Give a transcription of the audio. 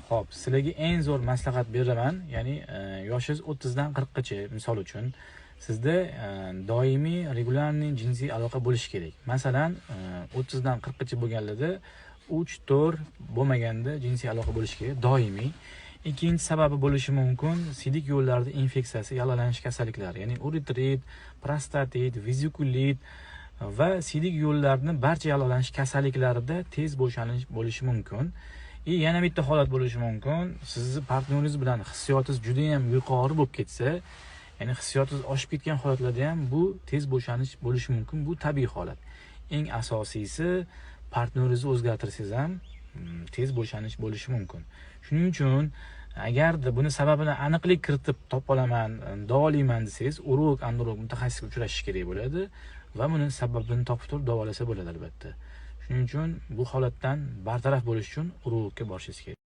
Xo'p, sizlarga eng zo'r maslahat beraman, ya'ni yoshingiz 30 dan 40 gacha, misol uchun, sizda doimiy, регулярный jinsiy aloqa bo'lishi kerak. Masalan, 30 dan 40 gacha bo'lganlarda 3, 4 bo'lmaganda jinsiy aloqa bo'lishi kerak doimiy. Ikkinchi sababi bo'lishi mumkin siydik yo'llarida infeksiyasi, yallig'lanish kasalliklari, ya'ni uretrit, prostatit, vizikulit va siydik yo'llarni barcha yallig'lanish kasalliklarida tez bo'shanish bo'lishi mumkin. И yana bitta holat bo'lishi mumkin. Sizni partnyoringiz bilan hissiyotingiz juda ham yuqori bo'lib ketsa, ya'ni hissiyotingiz oshib ketgan holatlarda ham bu tez bo'shanish bo'lishi mumkin. Bu tabiiy holat. Eng asosiysi, partnyoringizni o'zgartirsangiz ham tez bo'shanish bo'lishi mumkin. Shuning uchun agarda buni sababini aniqlik kiritib topa olaman, davolayman desangiz, urolog, androlog mutaxassisga uchrashish kerak bo'ladi va buni sababini topib turib davolasa bo'ladi albatta. Shuning uchun bu holatdan bartaraf bo'lish uchun urologga borishingiz kerak.